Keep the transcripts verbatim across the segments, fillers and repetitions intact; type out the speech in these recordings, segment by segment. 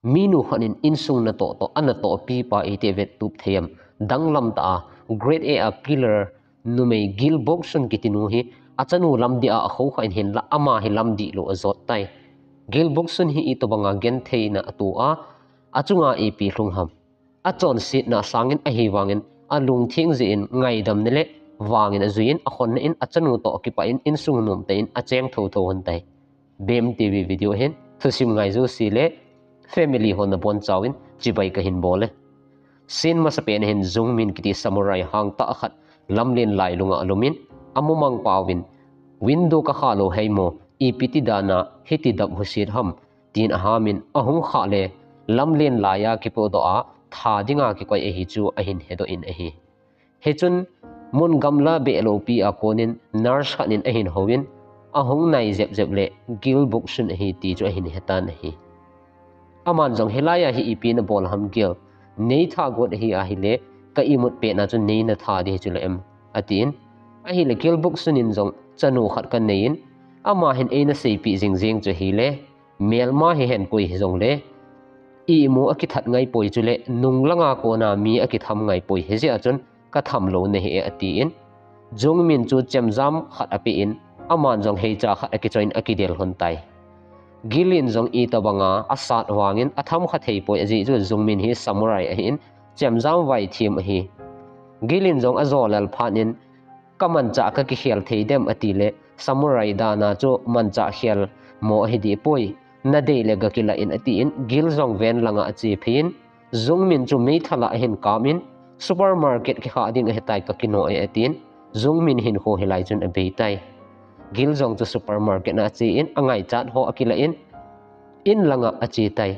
Minu khat in insung natoh toh, anatoh pipa iti vettup thei em? Danglam tah a, grade A a killer numei Gil Boksun kiti nu hi, achanu lamdih a akhoukha in hinlah, ama hi lamdih lou ajot tai. Gil Boksun hi itobanga gentheina atoh a, achunga ipi lhung ham? Achonsetna sangin ahivangin, alungtheng jeh in ngaidamna le vangin ajuiyin, akhonna in achanu toh kipah in insung nomtah in acheng thotho hon tai. Bem T V video hin thusim ngai jouse le family ho nabonchauvin chibai kahin bol e. Scene masapen hin Jungmin kiti samurai hangtah khat lamlen lailunga alumin, amumang pauvin, "Window kakha lou hei mo, ipi ti dana hiti dap husit ham?" tin ahamin, ahung khah le lamlen laiya kipodoh a tha dinga kikoi ahi chu ahin hedoh in ahi. Hichun mun gamla behlou pi a konin nurse khat in ahin houvin, ahung nai jepjep le Gil Boksun ahi ti chu ahin hetan ahi. Aman jong, "Hilaiya hi ipi nabol ham Gil? Nei tha got ahi ahile, ka imut petna chu nei natha ding hi chule em?" atin. Ahile Gil Boksun in jong, "Chanu khat kanei in, ama hin eina seipeh jingjing chu ahile, melma hihen koi hijongle, imu akithat ngaipoi chule, nunglanga kona mi akitham ngaipoi, hijeh a chun katham lou nahi e," atin. Jungmin chu chemjam khat apen, aman jong heicha khat akichoiyin akidel hon tai. Gil in jong itobanga asat vangin atham kha theipoi, ajeh chu Jungmin hi samurai ahin, chemjam vaithem ahi. Gil in jong ajo lel phat in, "Kamanchah kakikhel thei dem?" atile, "Samurai dana chu manchah khel mo ahi dehpoi, nadei le gakilah in," atin, Gil jong van langa ache phei in, Jungmin chu meithal a ahin kamin, "Supermarket kikha ding ahitai, kakinoh e," atin, Jungmin hinkho hilai chun abei tai. Gil jong chu supermarket na ache in, angaichat ho akilah in, in langa ache tai.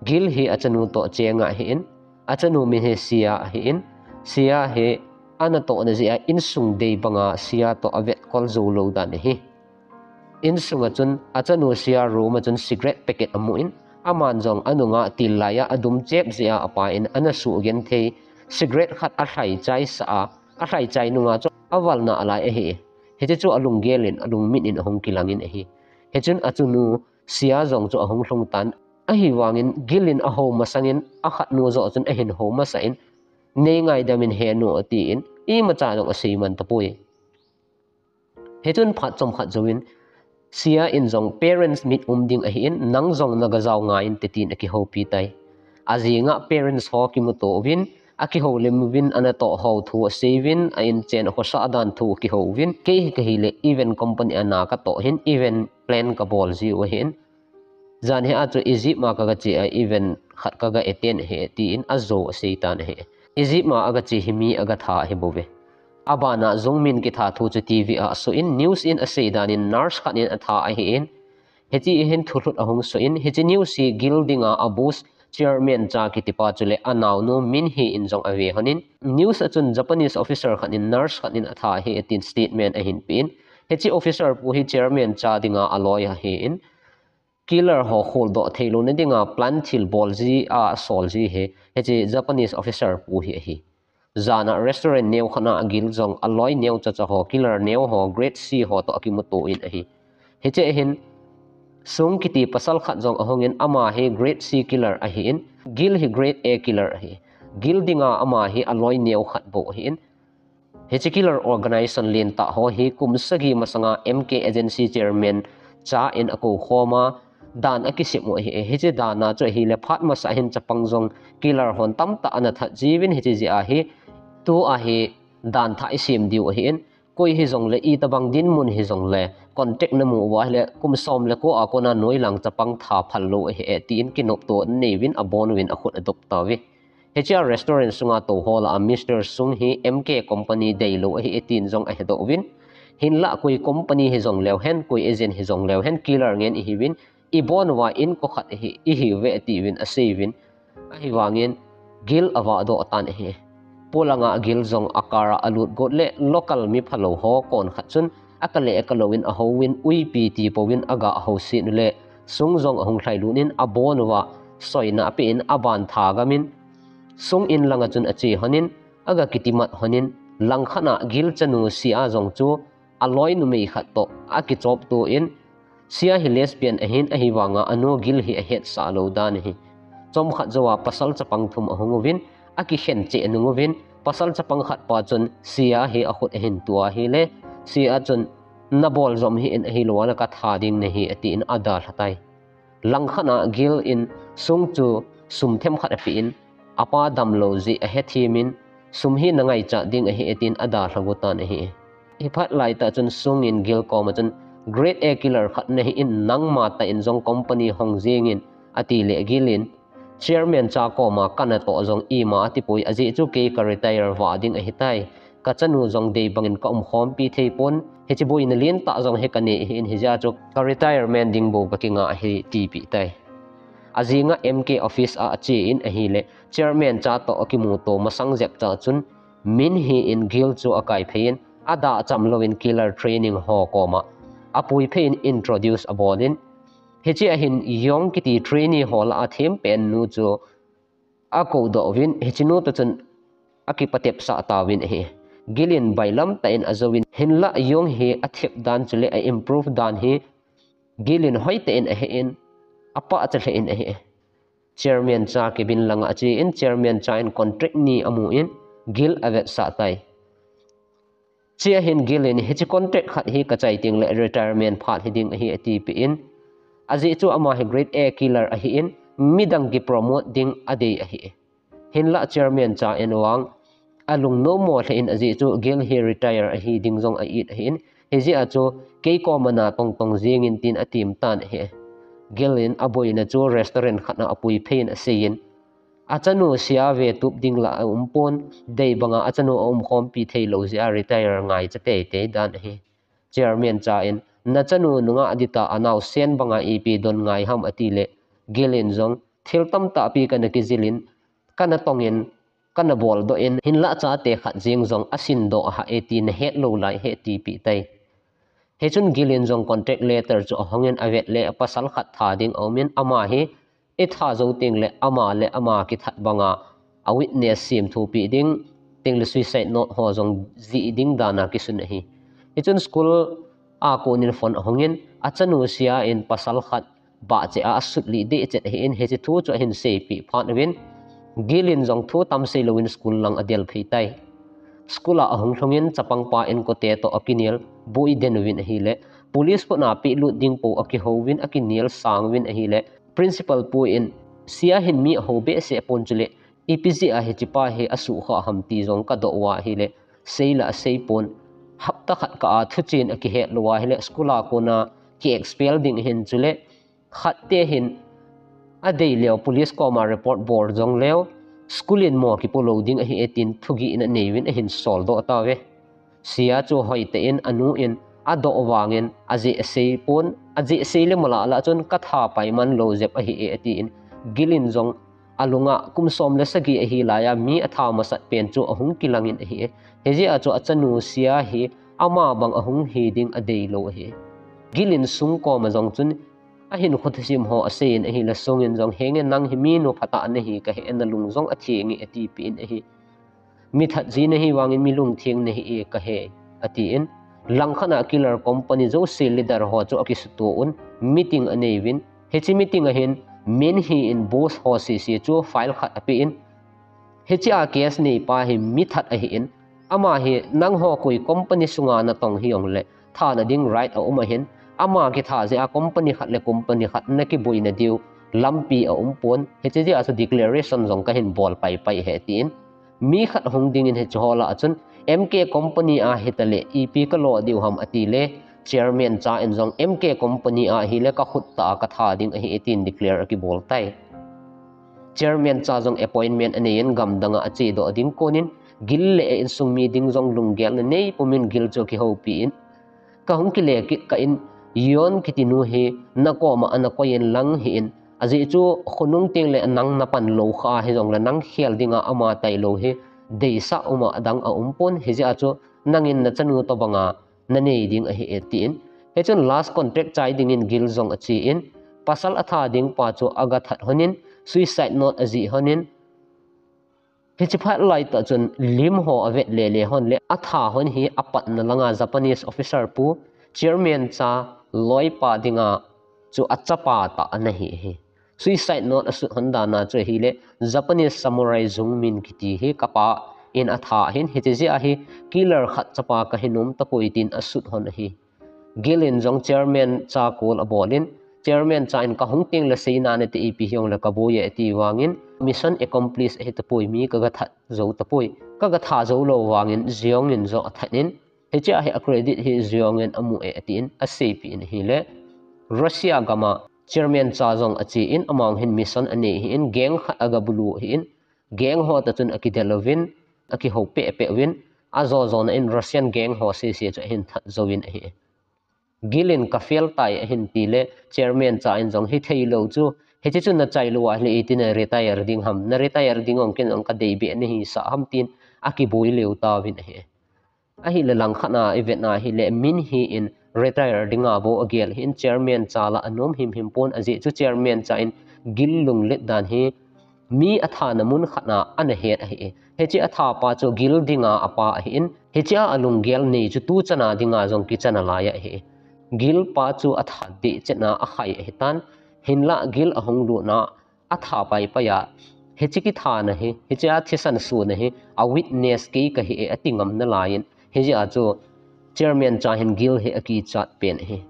Gil hi achanu toh chenga ahin, achanu min hi Sia ahin, Sia hi anatohna jeh a insung dei banga Sia toh avetkol jou lou dan ahi. Insunga chun achanu Sia room a chun cigarette packet amun, aman jong anunga til laiya adum chep jeh a apa in ana sugenthei cigarette khat alhai chaisah a, alhai chai nunga chu avalna alai ahi. Hiche chu alunggel in, alungmin in ahung kilangin ahi. Hichun achanu Sia jong chu ahung lhung tan, ahivangin Gil in ahou masangin, akhatnu joh chun ahin hou masan, "Nei ngaidam in henu," atin, imacha jong aseiman tapoi. Hichun phat chomkhat jouvin, Sia in jong, "Parents meet um ding ahin, nang jong nagajao ngai inte," tin akihoupi tai. Ajinga parents ho kimuto uvin, akihoulim uvin, anatoh hou thu asei uvin, a-in chen a khosa dan thu akihou uvin, "Kei hi kahile event company a na katoh ahin, event plan kabol jiu ahin. Jan hi a chu Egypt ma kagache a event khat kaga attend ahi," tin ajou asei tan ahi. Egypt ma agache hi mi agatha ahi bouve. Abana Jungmin kitha thu chu T V a asoh in, news in asei danin nurse khat in atha ahin, hiche hin thulhut ahung soh in, hiche news hi Gil dinga a boss chairman cha kitipa chule anaonu Min Hee in jong ave honin, news a chun Japanese officer khat in nurse khat in atha ahi atin statement ahin pen. Hiche officer pu hi chairman cha dinga aloi ahin, killer ho kholdoh theilouna dinga plan thilbol ji a asol ji hi, hiche Japanese officer pu hi ahi. Jana restaurant neo khat na Gil jong aloi neocha cha ho, killer neo ho, grade C ho toh akimuto in ahi. Hiche hin Sung kiti pasal khat jong ahungin, ama hi grade C killer ahin, Gil hi grade A killer ahi. Gil dinga ama hi aloi neo khat bou ahin. Hiche killer organization lentah ho hi kum sagi masanga M K agency chairman cha in akou khoma, dan akisem u ahi. Hiche dana chu ahile phat masa hin chapang jong killer hon tamtah ana that jiuvin, hiche jeh a hi tua hi dan thah isem diu ahin, koi hijongle, itobang dinmun hijongle, contact namu uva ahile, kum som le ko a kona noilang chapang tha phal lou ahi e, tin kinopto anei uvin, abon uvin akhut adop tauve. Hichea restaurant sunga tou ho lah a Mister Sung hi M K company deilou ahi e, tin jong ahedoh uvin. Hinlah koi company hijongleu hen, koi agent hijongleu hen, killer ngen ihiuvin, ibon uva inko khat ihi, ihiuve, atiuvin, aseiuvin. Ahivangin, Gil avahdoh tan ahi. Polanga Gil jong a car a alut got le local mi phalou ho kon khat chun, akale akalouvin ahouvin, uipi ti pouvin aga houset u le, Sung jong ahung lhailut in, abon uva soina apen, aban thagamin, Sung in langa chun ache honin, aga kitimat honin, langkhat a Gil chanu Sia jong chu aloi numei khat toh akichopto in, Sia hi lesbian ahin, ahivanga anu Gil hi ahetsah lou dan ahi. chomkhat jouva pasal chapang thum ahung uvin, akikhen cheh nung uvin, pasal chapang khat pa chun Sia hi akhut ahin tua ahile, Sia chun nabol jom hih in, ahilou le katha ding nahi atin adalha tai. Langkhat a Gil in Sung chu sum themkhat apen, apa damlou jeh ahethem in, sum hi nangaichat ding ahi atin adalha got tan ahi. Hiphat laitah chun Sung in Gil koma chun, Grade A killer khat nahi in, nangma tah in jong company hong jeng in, atile Gil in, Chairman cha koma kanatoh jong ima atipoi, ajeh chu kei ka retire vah ding ahitai. Kachanu jong dei bangin kaumkhompi theipon, hiche boina lentah jong hi kanei ahin, hijeh a chu ka retirement ding bou kakinga ahi, atipeh tai. Ajing a M K office a ache in ahile, Chairman cha toh akimuto masang jep cha chun, Min hi in Gil chu akaiphei in, adacham louvin killer training ho koma apuiphei in introduce abol in, hiche ahin Yong kiti trainee ho lah a thempen nu chu akoudoh uvin, hiche nu toh chun akipatepsah tauvin ahi. Gil in bailam tah in ajouvin, hinlah Yong hi athep dan chule a-improve dan hi Gil in hoitah in ahe in, apahcha lheh in ahi. Chairman cha cabin langa ache in, Chairman cha in contract ni amu in, Gil avetsah tai. Chea hin Gil in, hiche contract khat hi kachai tengle retirement phat hiding ahi, atipeh in. Ajeh chu ama hi Grade A killer ahi in, midang kipromote ding adei ahi. Hinlah Chairman cha in vang alung nommo lheh in, ajeh chu Gil hi retire ahi ding jong a-it ahi in, hijeh a chu kei koma natong tong jeng in tin atem tan ahi. Gil in aboina chu restaurant khat a apuiphei in asei in, achanu Sia vetup ding lah aumpon, dei banga achanu aumkhompi theilou jeh a retire ngaicha teitei dan ahi. Chairman cha in, nachanu nungah dita anaosen banga ipi don ngai ham, atile Gil in jong, thil tamtah pi kana kijil in, kanatong in, kanaboldoh in, hinlah chate khat jeng jong asindoh ahah e ti nahet lou lai ahi, atipeh tai. Hichun Gil in jong contract letter chu ahong in, avet le pasal khat tha ding aum in, ama hi itha jou tengle ama le ama kithat banga a-witness semthupeh ding, tengle suicide note ho jong jih ding dan a kisun ahi. Hichun school a kon in phone ahung in, achanu Sia in pasal khat bahcheh a asutlih dehchet ahi in, hiche thu chu ahin seipeh phat uvin, Gil in jong thu tam seilouvin school lang adelphei tai. School a ahung lhung in, chapang pa inkote toh akinel boiden uvin ahile, police khut a pehlut ding pou akihou uvin, akinel sang uvin ahile, principal pu in, Sia hin mi ahou behseh pon chule, ipi jeh a hichepa hi asuhkhah ham ti jong kadoh uva ahile, seila aseipon, hapta khat kah a thuchen akihet lou uva ahile, school a kona ki-expel ding ahin chule, khatte hin adei leu police koma report bol jong leu, school in mo kipo lou ding ahi e tin thugih in anei uvin ahin soldoh tauve. Sia chu hoitah in anu in adoh vangin ajeh aseipon, ajeh sei le molah lah chun katha paiman lou jep ahi e, atin Gil in jong alunga kum som le sagi ahi laiya mi atha masat pen chu ahung kilang in ahi e. Hijeh a chu achanu Sia hi ama bang ahung hi ding adeilou ahi. Gil in Sung koma jong chun ahinkho thusim ho asei in ahile, Sung in jong, henge, nang hi minu phatah nahi kahe, nalung jong atheng e, atipeh in ahi. Mithat ji nahi vangin mi lungtheng nahi e kahe, atin. Langkhat a killer company jouse leader ho chu akisuto un, meeting anei uvin. Hiche meeting a hin Min Hee in boss ho sese chu file khat apen, hiche a case neipa hi mithat ahin, ama hi nangho koi company sunga natong hijongle thana ding right aum ahin, ama kitha jeh a company khat le company khat nakiboina diu lampi aumpon, hiche jeh a chu declaration jong kahin bol paipai ahi, tin. Mi khat hung dingin hiche ho lah a chun, M K company a hitale ipi kalo diu ham, atile, chairman cha in jong M K company a ahile kakhut tah a katha ding ahi, tin declare akibol tai. Chairman cha jong appointment anei in gamdang a achedoh ding konin, Gil le a insung mi ding jong lunggelna neipumin Gil chu akihoupi in, kahung kile kit kah in, Yon kiti nu hi nakoma ana koi in lang hih in, ajeh chu khonung tengle nang napan lou kha hijongle nang khel dinga ama tailou hi deisah uma adang aumpon, hijeh a chu nangin nachanu tobanga nanei ding ahi e, tin. Hichun last contract chai dingin Gil jong ache in, pasal atha ding pa chu agathat honin, suicide note ajih honin, hiche phat laitah chun lim ho avet lele hon le atha hon hi apatna langa Japanese officer pu, chairman cha loipa dinga chu achapa tah ana hi hi. Suicide note asut hon dan a chu ahile, Japanese samurai Jung Min kiti hi kapa in atha ahin, hiche jeh a hi killer khat chapa kahi nom tapoi tin asut hon ahi. Gil in jong chairman cha call abol in, chairman cha in kahung teng le seina nate, ipi hijongle kaboi e ati vangin, mission accomplished ahi tapoi, mi kaga that jou tapoi. Kaga tha jou lou vangin Jeong in jong athat in, hiche a hi a credit hi Jeong in amu e atin aseipeh in ahile, Russia gam a chairman cha jong ache in, ama hin mission anei ahin, gang khat aga bulu ahin, gang ho toh chun akidel uvin, akihou pehpeh uvin, ajo jona in Russian gang ho sese chu ahin that jouvin ahi. Gil in ka fail tai ahin tile, chairman cha in jong hithei lou chu, hiche chu nachai lou ahile iti na retire ding ham, na retire ding jong ken jong kadei beh nahi sah ham tin akiboi leu tauvin ahi. Ahile langkhat a ivet na hile Min Hee in retire dinga bou agel ahin, chairman cha lah a anom himhim pon, ajeh chu chairman cha in Gil lunglet dan hi mi athana mun khat a ana het ahi. Hiche atha pa chu Gil dinga apa ahin, hiche a alunggel nei chu tuchan a dinga jong kichan alai ahi. Gil pa chu atha dehchet na akhai ahitan, hinlah Gil ahung lut na atha paipai a, hiche kithana hi, hiche a thisan suna hi a witness kei kahi e ati ngam nalai in, hijeh a chu chairman cha hin Gil hi akichat pen ahi.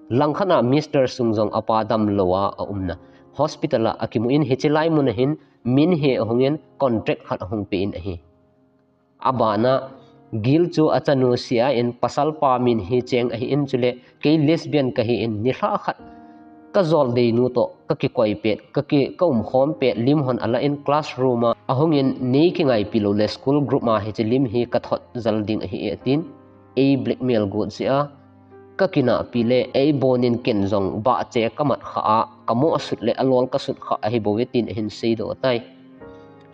Langkhat a Mister Sung jong apa damlou a aumna hospital a akimu in, hiche lai mun a hin Min Hee ahung in contract khat ahung pe in ahi. Abana Gil chu achanu sia in, pasal pa Min Hee cheng ahin, chule kei lesbian kahi in, nilhah khat kajol deinu toh kakikoi pet, kaki, kaumkhom pet lim hon ala in, classroom a ahung in, nei kingaipi lou le school group a hiche lim hi kathot jal ding ahi e atin, ei blackmail got jeh a, kakinahpi le eibon in ken jong bahche kamat kha a, kamoh sut le alol kasut kha ahi bou e tin ahin seidoh tai.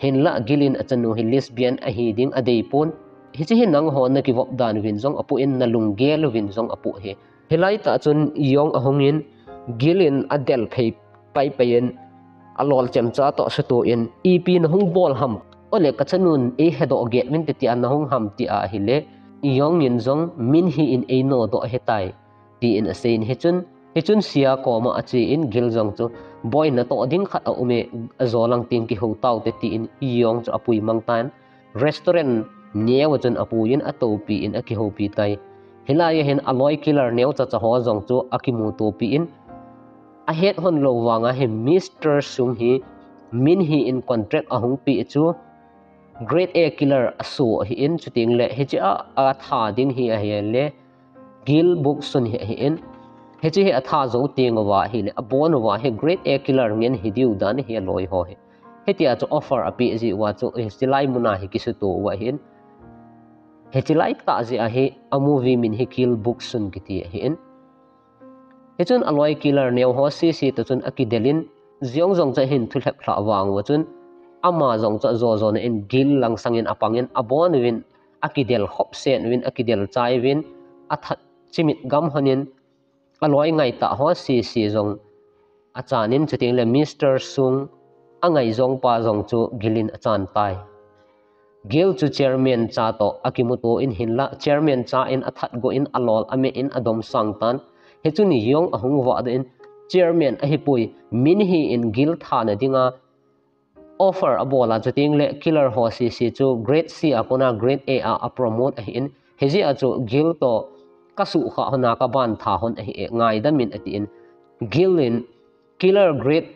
Hinlah Gil in achanu hi lesbian ahi ding adei pon. Hiche hi nangho nakivop dan uvin jong apoh in, nalunggel uvin jong apoh ahi. Hilai tah chun Yeong ahung in, Gil in adel phei paipai in, alol chemcha toh suto in, ipi nahung bol ham? Ole kachanun eihedoh get uvinte tia nahung ham tia ahile, Yeong in jong Min Hee in einodoh ahitai tin asei in, hichun, hichun sia koma ache in, Gil jong chu, boi natoh ding khat aume, ajo lang teng kihou taute tin Yeong chu apui mang tan, restaurant neo a chun apui in atoupi in akihoupi tai. Hilai a hin aloi killer neocha cha ho jong chu akimutopi in, ahet hon lou vang a hi Mister Sung hi Min Hee in contract ahung pe chu grade A killer aso ahi in, chuteng le hiche a atha ding hi ahile Gil Bok Sun hi ahi in, hiche hi atha jou teng uva ahile, abon uva hi grade A killer ngen hidiu dan hi aloi ho hi. Hitia chu offer apeh jeh uva chu hiche lai mun a hi kisuto uva ahi in, hiche lai tah jeh a hi a movie min hi Gil Bok Sun kiti ahi in. Hichun aloi killer neo ho sese toh chun akidel in, Jeong jong chu ahin thulhep lhah vang uva chun, ama jong chu ajo jona in Gil lang sangin apang in, abon uvin akidel khop sen uvin, akidel chai uvin, athat chimit gam hon in, aloi ngaitah ho sese jong achan in, chuteng le Mister Sung angaijong pa jong chu Gil in achan tai. Gil chu chairman cha toh akimuto in, hinlah chairman cha in athat go in, alol ameh in adomsang tan. Hichun Yeong ahung vahdoh in, chairman ahipoi, Min Hee in Gil thana dinga offer abol a, chuteng le killer ho sese chu grade C a kona grade A a apromote ahi in, hijeh a chu Gil toh kasuhkhah hon a kaban tha hon ahi e, ngaidam in ati in, Gil in killer grade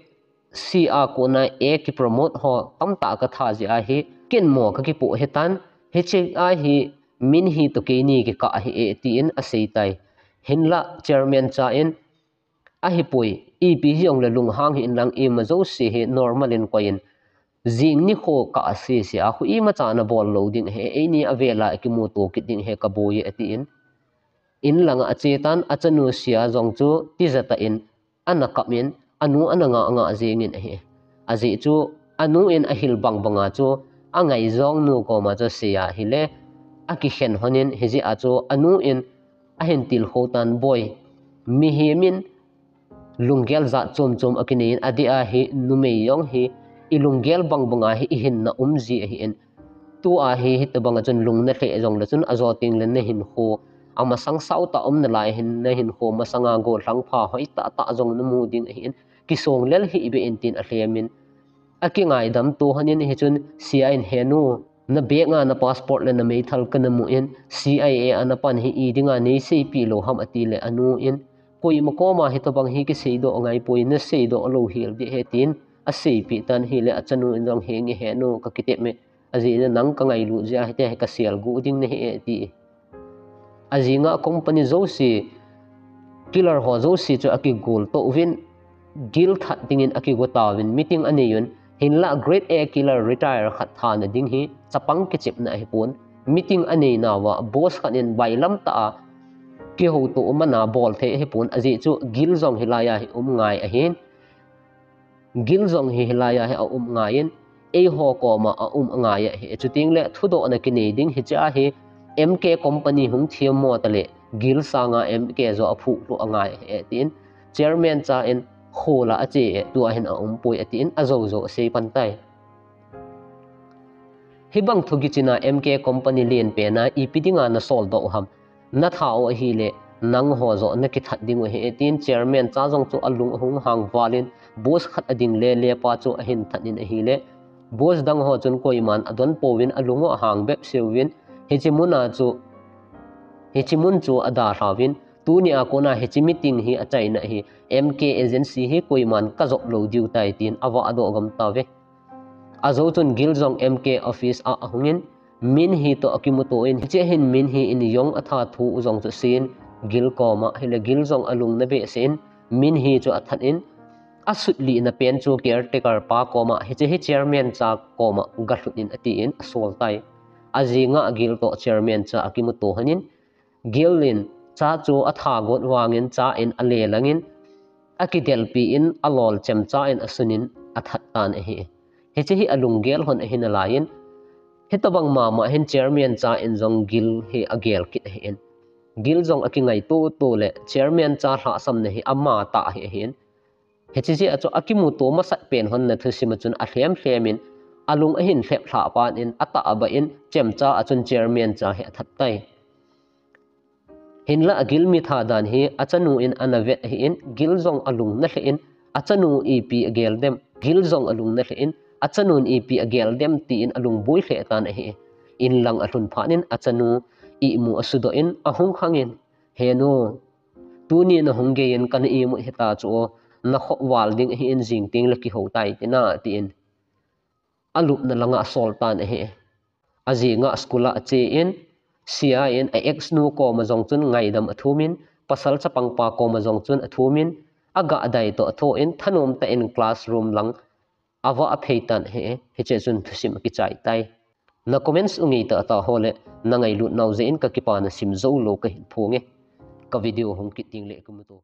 C a kona A kipromote ho tamtah katha jeh a hi, ken mo kakipoh ahitan, hiche a hi Min Hee toh keini kikah ahi e, tin asei tai. Hinlah chairman cha in, ahipoi, ipi hijongle lunghang hih in lang, ima jouse hi normal in koi in, jing nikho kah sese a khu imacha nabol lou ding ahi, eini avel a ikimuto kit ding ahi kaboi e, ati in, in langa ache tan, achanu sia jong chu tija tah in ana kap in, anu ana ngah ngah jeng in ahi. Ajeh chu anu in ahil bang banga chu angaijong nu koma chu asei ahile, akikhen hon in, hijeh a chu anu in ahin tilkhou tan, boi, mihem in lunggel jat chom chom akinei in, adeh a hi numei jong hi ilunggel bang banga hi ihinna um ji ahi in, tua hi hitobanga chun lung nalheh jongle chun ajo teng le nahinkho amasang sautah um nalai hin, nahinkho masanga gollhang pha hoitah tah jong namu ding ahi in, kisong lel hih beh in tin alhem in, akingaidam to hon in hichun C I A in, "He nu, na bag a na passport le na meithal kana mu in, C I A a na pan hi i dinga nei seipeh lou ham?" ati le anu in, "Koima koma hitobang hi kiseidoh ngai poi, na seidoh lou hel ding ahi," tin aseipeh tan ahile achanu in jong, "He nge he nu, ka kitep me, ajeh chu nang ka ngailut jeh a hiti hi ka selguh ding nahi e," ati. Ajing a company jouse, killer ho jouse chu akigol to uvin, Gil that dingin akigo tauvin, meeting anei un, hinlah grade A killer retire khat thana ding hi chapang kichepna ahipon. Meeting anei nauva boss khat in bailam tah a kihouto umna bol thei ahipon, ajeh chu Gil jong hilai a hi um ngai ahin. Gil jong hi hilai a hi aum ngai in, eiho koma aum angai ahi. Chuteng le thudohna kinei ding hiche a hi M K company hung thiam mo tale, Gil sanga M K jo aphuh lhu angai ahi, tin chairman cha in, "Khol a ache e, tua hin aum poi," atin ajou jou asei pan tai. "Hibang thu kichena M K company lenpen a ipi dinga na soldoh u ham? Na that u ahile, nangho jo na kithat ding u ahi," tin chairman cha jong chu alung ahung hang val in, boss khat ading le le pa chu ahin that in ahile, boss dang ho chun koiman adon pouvin alung u ahang bep seuvin, hiche mun a chu, hiche mun chu adalhauvin, "Tuni a kona hiche meeting hi achaina ahi, M K agency hi koiman kajop lou diu tai," tin avah doh gam tauve. Ajou chun Gil jong M K office a ahungin, Min Hee toh akimuto in, hiche hin Min Hee in jong atha thu u jong chu asei in, Gil koma, hile Gil jong alung na behseh in, Min Hee chu athat in, asutlihna pen chu caretaker pa koma, hiche hi chairman cha koma galhut in, atin asol tai. Ajing a Gil toh chairman cha akimuto hon in, Gil in cha chu atha got vangin cha in ale langin, akidelpi in alol chemcha in asun in athat tan ahi. Hiche hi alunggel hon ahi nalai in, hitobang mama hin chairman cha in jong Gil hi agel kit ahi in. Gil jong akingaito to le chairman cha lhahsamna hi ama tah ahi ahi in. Hiche jeh a chu akimuto masat pen hon na thusim a chun alhem lhem in, alung ahin lhep lhah pan in, atahbeh in chemcha a chun chairman cha hi athat tai. Hinlah Gil mitha dan hi achanu in ana vet ahi in, Gil jong alung na lheh in, achanu ipi agel dem, Gil jong alung na lheh in, achanun ipi agel dem tin alung boi lheh tan ahi. In lang alhun phat in achanu imu asudoh in ahung khang in, "He nu, tuni nahung gei in kana imut hita chu, nakhoh val ding ahi in jing teng le kihou tai tina," tin alupna langa asol tan ahi. Ajing a school a ache in, C I A in a ex nu koma jong chun ngaidam athum in, pasal chapang pa koma jong chun athum in, aga adai toh athoh in, thanom tah in classroom lang avah aphei tan ahi. Hiche chun thusim akichai tai. Na comments u ngeitah tah ho le, na ngailut nau jeh in kakipana sim jou lou kahin phong e. Ka video hung kit teng le kimuto.